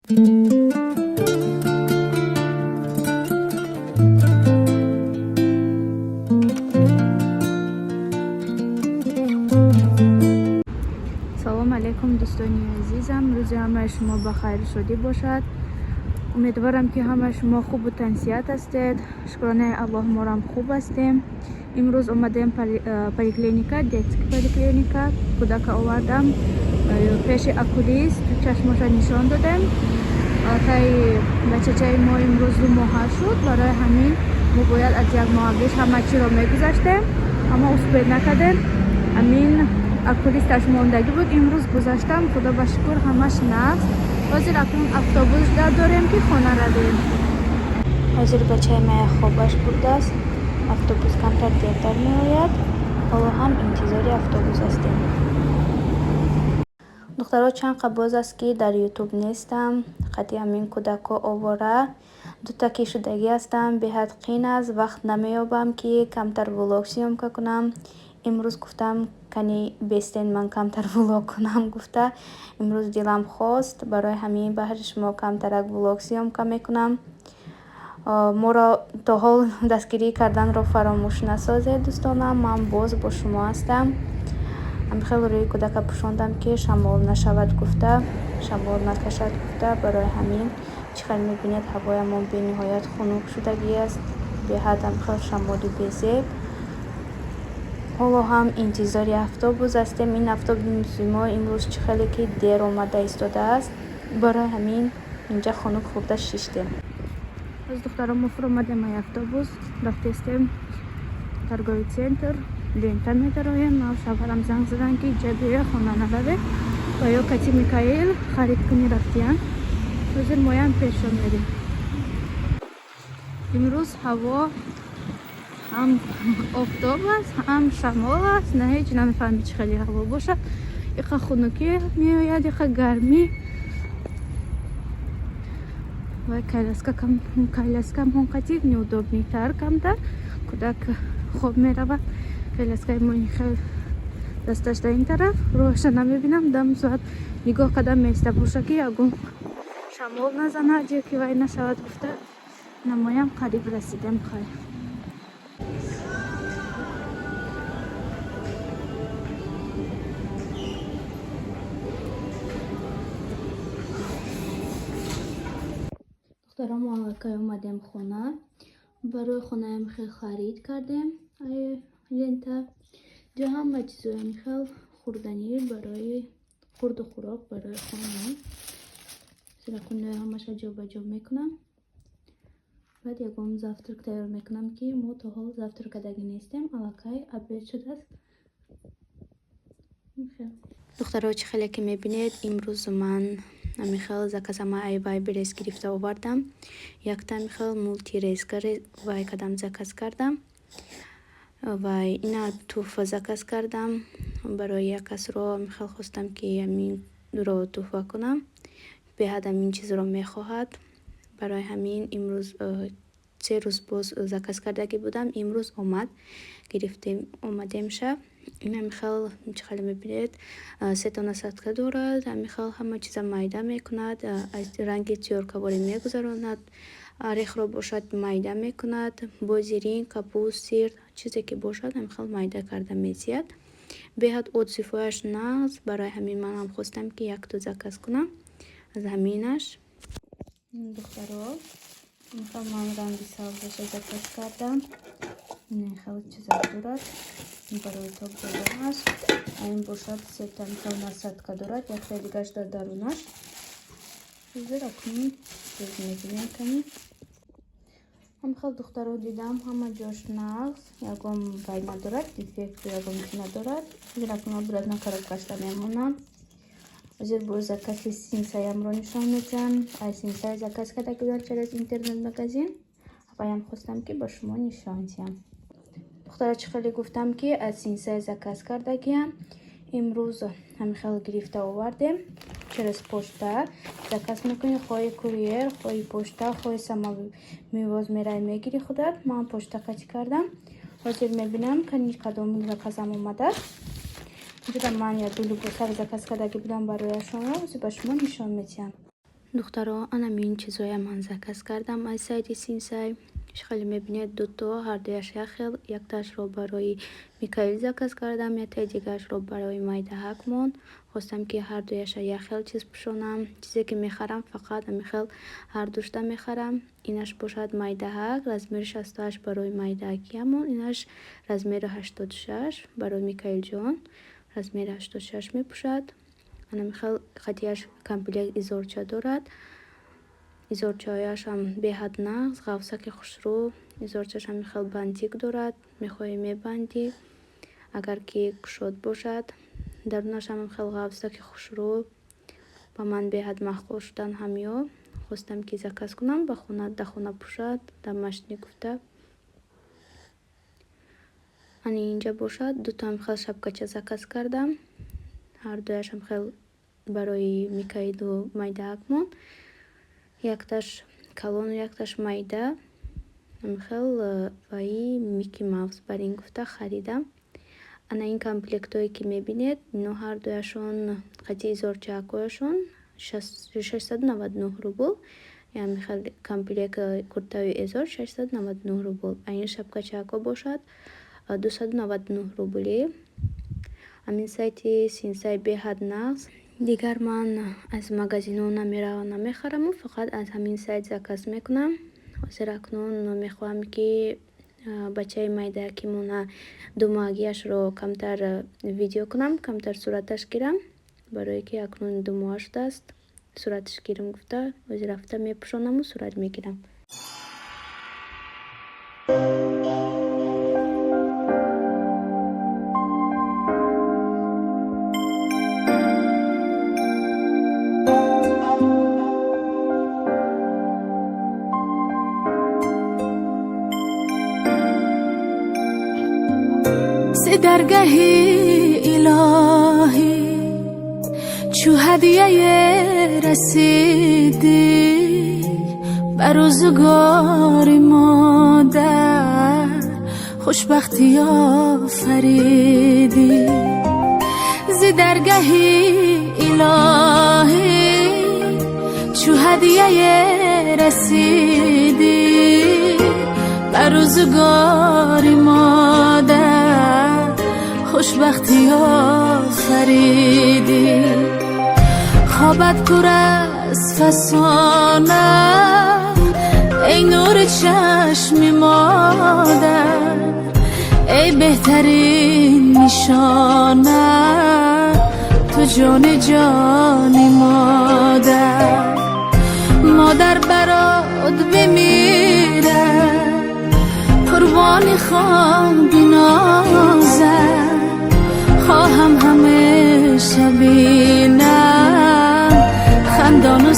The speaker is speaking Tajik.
Салом алейкум, дӯстони азизам. Рӯзи ҳамаи шумо ба хайру шодӣ бошад. Умедворам, ки ҳамаи шумо хубу тансиҳат ҳастед. Шукронаи Аллоҳ, морам хуб ҳастем. Имрӯз омадем поликлиника, детский поликлиника. Кӯдака овардам пеши окулист, чашмоша нишон додем. Аллакай бачачаи мо имрӯз 2 моҳа шуд. Барои ҳамин мо бояд аз якмоҳагиш ҳама чиро мегузаштем, аммо успеть накардем. Ҳамин окулисташ мондагӣ буд, имрӯз гузаштам. Худо ба шукр, ҳамаш нағз. Ҳозир акнун автобус дорем, ки хона равем. Ҳозир бачаи мая хобаш бурдааст. Автобус камтар дертар меояд. Ҳоло ҳам интизори автобус ҳастем. Духтаро, чанд қа боз аст, ки дар Ютуб нестам. Қати ҳамин кӯдакҳо овора дута ки шудагӣ ҳастам, беҳад қин аст, вақт намеёбам, ки камтар влог съёмка кунам. Имрӯз гуфтам, кани бестен, ман камтар влог кунам гуфта, имрӯз дилам хост. Барои ҳамин баҳри шумо камтарак влог съёмка мекунам. Моро то ҳол дастгирӣ карданро фаромӯш насозед, дӯстонам. Ман боз бо шумо ҳастам. Ҳамин рӯи кӯдака пӯшондам, ки шамол нашавад гуфта, шамол накашад гуфта. Барои ҳамин, чӣ хел мебинед, ҳавоямон бениҳоят хунук шудагӣ аст, беҳад ҳамхел шамоли безеб. Ҳоло ҳам интизори автобус ҳастем. Ин автобуси мо имрӯз чӣ хеле ки дер омада истодааст, барои ҳамин инҷа хунук хӯрда шиштем. Боз, духтаро, мо фуромадем ай автобус, рафтестем торговый центр, Лента медароем. Ман шавҳарам занг задан, ки иҷа биё, хона нараве, ва ё кати Микаил харид кунӣ рафтиян. Ҳозир моям пешон мерем. Имрӯз ҳаво ҳам офтоб аст, ҳам шамол аст. На, ҳеҷ намефаҳми, чӣ хеле ҳаво бошад. Иқа хунукӣ меояд, иқа гармӣ. Вай коляскам ҳонқати неудобный тар, камтар кӯдак хоб меравад. Коляскаи мо ин хел дасташ дар ин тараф, роҳаша намебинам. Дам соат нигоҳ кардам, меиста боша, ки ягон шамол назанад ё ки вай нашавад гуфта. Намоям, қариб расидем, хай. Духтаро, мо аллакай омадем хона. Барои хонаям хел харид кардем. Ай Лента ҷо ҳама чизоям хел хӯрданӣ, барои хурду хӯрок барои хона. Сиракунои ҳамаша ҷобаҷо мекунам. Баъд ягон завтрак тайёр мекунам, ки мо то ҳол завтрак кардагӣ нестем, аллакай обед шудааст. Духтаро, чӣ хеле ки мебинед, имрӯз ман ҳамихел заказама ай Вайлдберриз гирифта овардам. Якта ҳамихел мультирезка вай кардам, заказ кардам. Вай ина туҳфа заказ кардам барои як касро. Ҳамихел хостам, ки ҳаминро туҳфа кунам. Беҳад ҳамин чизро мехоҳад. Барои ҳамин имрӯз, 3 рӯз боз заказ кардагӣ будам, имрӯз омад, гирифтем, омадем шаб. Ин ҳамихел, чӣ хеле мебинед, сета насадка дорад. Ҳамихел ҳама чиза майда мекунад, аз ранги тёркаворӣ мегузаронад, орехро бошад, майда мекунад, бозирин, капуст, сир, чизе ки бошад, ҳамихел майда карда медиҳад. Беҳад отзывҳояш нағз. Барои ҳамин манам хостам, ки якто заказ кунам аз ҳаминаш. Духтаро, инхел ман ранги сабзаша заказ кардам. Ин хел чизак дорад барои тоб доданаш. Ин бошад, сета михел насадка дорад, якта дигаш дар дарунаш. Ҳозир акнун боз мебинем кани. Ҳамхел, духтаро, дидам, ҳама ҷош нағз, ягон вай надорад, дефекту ягон чи надорад. Ҳозир акнун обратно коробкашда мемонам. Ҳозир боз закази Синсаямро нишон медиҳам. Аз Синсай заказ карда будам через интернет магазин. Ваям хостам, ки ба шумо нишон диҳам. Духтара, чӣ хеле гуфтам, ки аз Синсай заказ кардагиам, имрӯз ҳамихел гирифта овардем. Через почта заказ мекунӣ, хоҳи курьер, хоҳи почта, хоҳи самовывоз, мерай, мегирӣ худат. Ман почта қатӣ кардам. Ҳозир мебинам, кани кадом заказам омадааст. Инҷода ман як ду либосаро заказ кардагӣ будам барояшонро, ҳозир ба шумо нишон медиҳам. Духтаро, анамин чизоя ман заказ кардам аз сайти Синсай. Хеле мебинед, дуто, ҳардуяш як хел. Яктаашро барои Микаил заказ кардам, яктаи дигаашро барои майдаҳакмон. Хостам, ки ҳардуяша як хел чиз пӯшонам. Чизе ки мехарам, фақат ҳамин ҳардушта мехарам. Инаш бошад майдаҳак, размери 68 барои майдаҳакиямон, инаш размери 86 барои Микаилҷон, размери 86 мепӯшад. Анами хел қатияш комплект изорча дорад. Изорчаҳояшам беҳад нағз, ғафсаки хушрӯ. Изорчаш ҳамин хел бантик дорад, мехоҳӣ, мебандӣ, агар ки кушод бошад. Дарунаш ҳамин хел ғафсаки хушрӯ. Ба ман беҳад маъқул шудан ҳамиё. Хостам, ки заказ кунам, ба хона, дар хона пӯшад, домашний гуфта. Ани инҷа бошад, дуто ҳамин хел шапкача заказ кардам. Ҳардуяшам хел барои Микаилу майдаҳакмон. Якташ калону якташ майда. Ҳамин хел ваи Микки Мавс бар ин гуфта харидам. Ана ин комплектҳое, ки мебинед, ино ҳардуяшон қати изорчаакҳояшон 699 рубл. Ҳамин хел комплект куртаю эзор 699 рубл. А ин шапкачаакҳо бошад 299 рубли. Ҳамин сайти Синсай беҳад нағз. Дигар ман аз магазинҳо намеравам, намехараму фақат аз ҳамин сайт заказ мекунам. Ҳозир акнун мехоҳам, ки бачаи майдаакимона думоҳагиашро камтар видео кунам, камтар сураташ гирам, барое ки акнун 2 моҳа шудааст. Сураташ гирам гуфта, ҳозир рафта мепӯшонаму сурат мегирам. Даргаҳи илоҳӣ чу ҳадияе расидӣ, ба рӯзгори модар хушбахтӣ офаридӣ. Зи даргаҳи илоҳӣ чу ҳадияе расидӣ, ба рӯзгори модар хушбахтӣ офаридӣ. Хобат пур аз фасона, эй нури чашми модар, эй беҳтарин нишона, ту ҷони ҷони модар. Модар барот бимирад, қурбони хоби нозат, хоҳам ҳамеша бинам хандону.